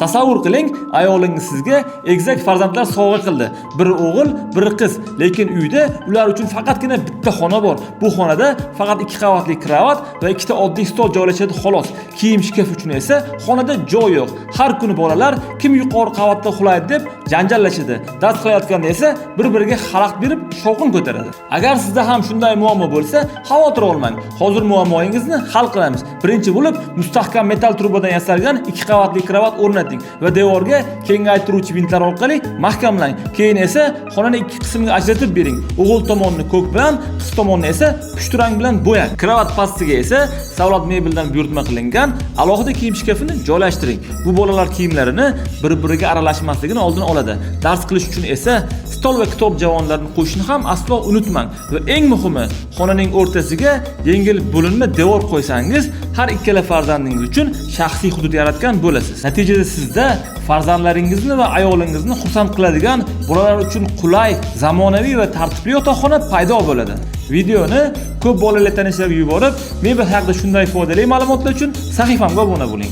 Tasavvur qiling, ayolingiz sizga egizak farzandlar sovg'a qildi. Biri o'g'il, biri qiz. Lekin uyda ular uchun faqatgina bitta xona bor. Bu xonada faqat ikki qavatli kravat va ikkita oddiy stol joylashadi, xolos. Kiyim shkaf uchun esa xonada joy yo'q. Har kuni bolalar kim yuqori qavatda uxlaydi deb janjallashadi. Dars qilayotganda esa bir-biriga xalaqit berib shovqin ko'taradi. Agar sizda ham shunday muammo bo'lsa, xavotir olmang. Hozir muammoingizni hal qilamiz. Birinchi bo'lib mustahkam metall trubadan yasalgan ikki qavatli kravat o'rnating va devorga kengaytiruvchi vintlar orqali mahkamlang. Keyin esa xonani ikki qismga ajratib bering. O'g'il tomonni ko'k bilan, qiz tomonni esa pushti rang bilan bo'yang. Kravat pastiga esa Savlat mebeldan buyurtma qilingan alohida kiyim shkafini joylashtiring. Bu bolalar kiyimlarini bir-biriga aralashmasligini oldini oladi. Dars qilish uchun esa stol va kitob javonlarini qo'yishni ham aslo unutmang. Va eng muhimi, xonaning o'rtasiga yengil bo'linma devor qo'ysangiz, har ikkala farzandingiz uchun shaxsiy hudud yaratgan bo'lasiz. Natijada sizda farzandlaringizni va ayolingizni xursand qiladigan, bolalar uchun qulay, zamonaviy va tartibli yotoqxona paydo bo'ladi. Videoni ko'p bolali tanishlarga yuborib, mebel haqida shunday foydali ma'lumotlar uchun sahifamga obuna bo'ling.